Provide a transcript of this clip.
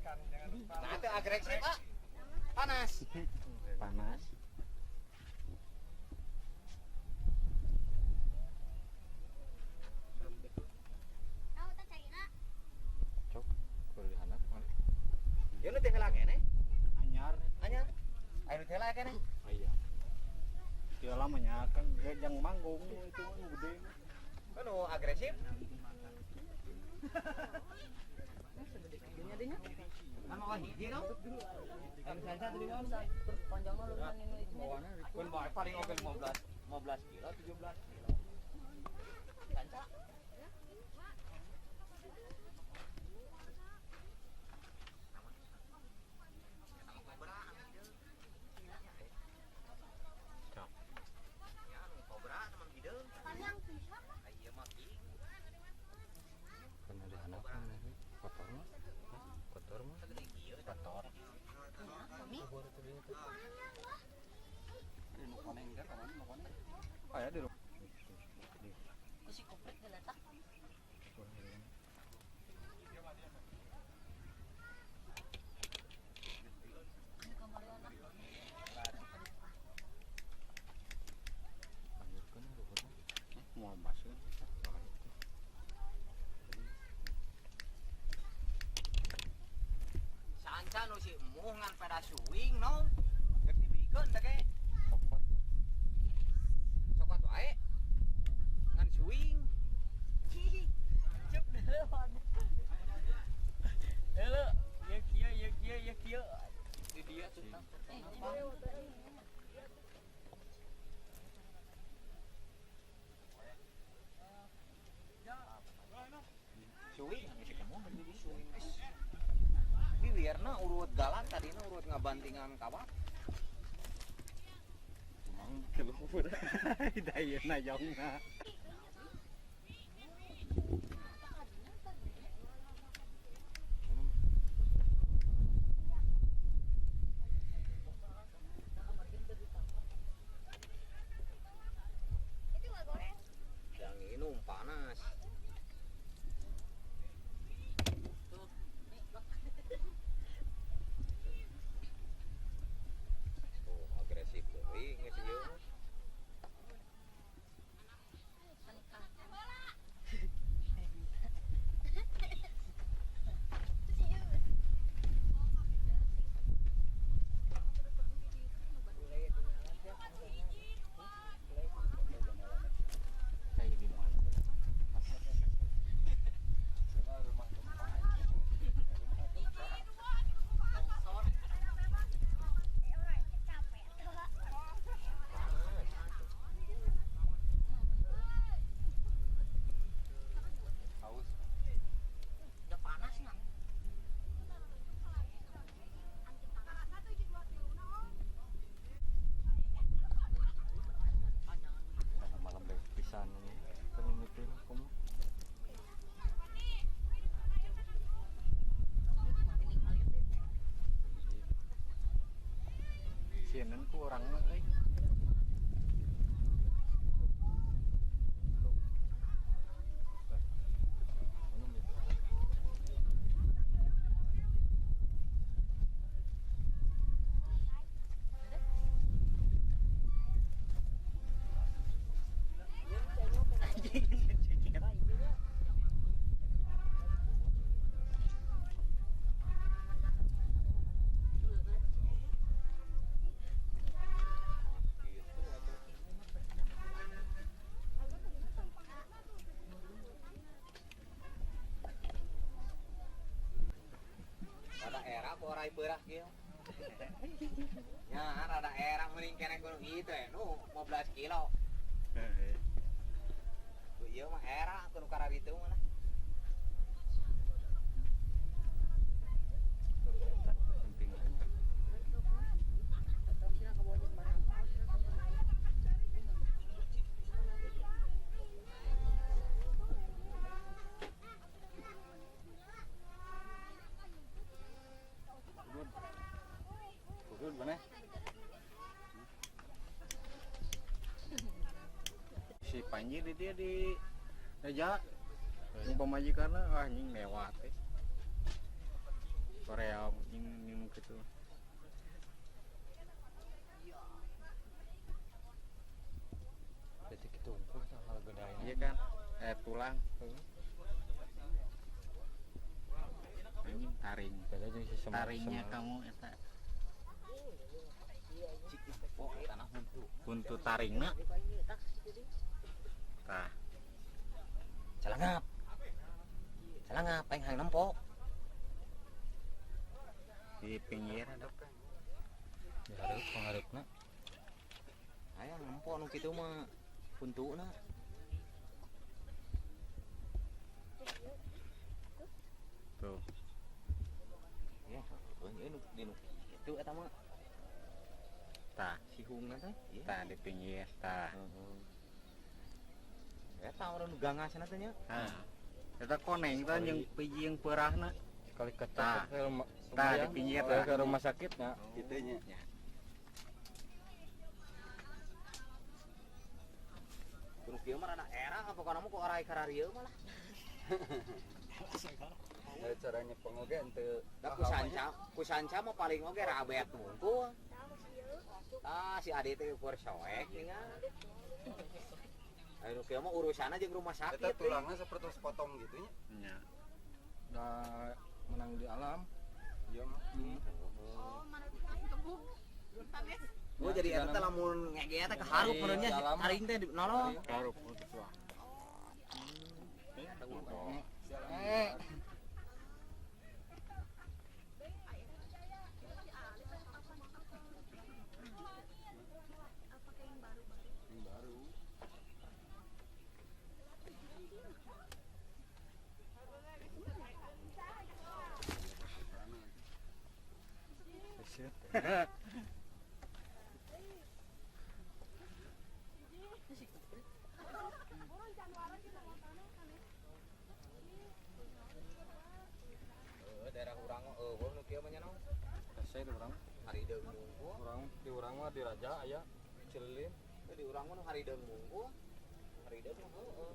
Nah, itu agresif, Pak. Panas. Panas. Cok, kudu dihandap mana? Ya nu teh heula keneh. Anyar. Anyar. Aya nu teh heula keneh. Oh iya. Dia lamanya kan jang manggung itu mah nu gede. Kan nu agresif. Sama wah hiji no. Kan sanca tadi mah. Terus panjangnya lumayan ini itu. Kun bae paling oge 15 kilo, 17 kilo. Sanca. Cok. Ya nu kobra teman hideung. Panjang pisan. Ieu mah ki. Kan ada handap kan kotor mah. Kotor mah. Sagede kieu. Kotor. Mami. Aya di rumah. Si kopret geletak. Ini kamariana. Lanjutkan ruhutna. Mau masuk. Sanca nu si emuh ngan pada suing no. Rek dibikeun teh ge. Copot. Cokot wae. Ngan suing. Cep duluan. Halo, ya kieu ya kieu ya kieu. Di dia tuh. Suing si emuh jadi suing. Biwirna urut galak tadina urut ngabantingan kawat. Emang keluhur. Dayana jongna. Itu nggak goreng. Yang minum panas. Tuh. Tuh agresif teuing geus ieu. Kayak gimana? Capek tuh. Panas. Haus. Udah panas nggak? Panjangan. Karena malam baik pisan ini. Kan mikir kamu. Ini kali deh. Sieun ku urang mah euy. Minum itu. Gitu atuh. Rada era ku orai beurah kieu. Ya, rada era mending keneh kudu kitu ya. Nu 15 kilo. Heeh. Ku ieu mah era kudu kararitu mah lah. Penting. Atau sih ke bawah barang. Good. Good mana? Si Panji di dia di Reja. Yang pemajikanna ah anjing mewah teh. Korea Tulang. Anjing taring. Beda jeung si semar. Taringnya kamu eta. Oh, tanah huntu. Huntu taringna. Tah, Calangap. Calangap aing hayang nempo. Di pinggir ada. Dihareup panghareupna. Hayang nempo nu kitu mah huntuna. Tuh. Ya, heueuh ieu nu di nu kitu eta mah. Tah, Si hungna teh. Ieu. Tah di pinggir, tah. Heeh. Eta urang nu gangasna teh nya. Tah. Eta koneng tah jeung piji jeung peurahna. Sekali Tah. kecapek ke rumah. Tah di pinggir Ke tah. rumah sakitnya. Gitu nya. Ya. Kudu kieu mah rada era pokona mah ku orai kararieu mah lah. Ada caranya pengoge ente. Da ku sanca mah paling oge rabet mungkul. Tah si ade teh ukur soek ningal. Ayo nu kieu mah urusanna jeung rumah sakit. Eta tulangnya seperti sepotong gitu nya. Nya. Da menang di alam. Iya mah. Oh, mana tuh kebuk. Tanes. Gua jadi eta teh lamun ngege teh kaharup Di nya alam. taring teh nolong. Karup tuh. Eh. Apakah yang baru-baru? Yang baru. Heueuh daerah urang mah eueuh nu kieu mah nya naon. Hese di urang. Harideung mungkul. Urang di urang mah di Raja aya Cililin. Di urang mah nu harideung mungkul. Harideung mah heueuh.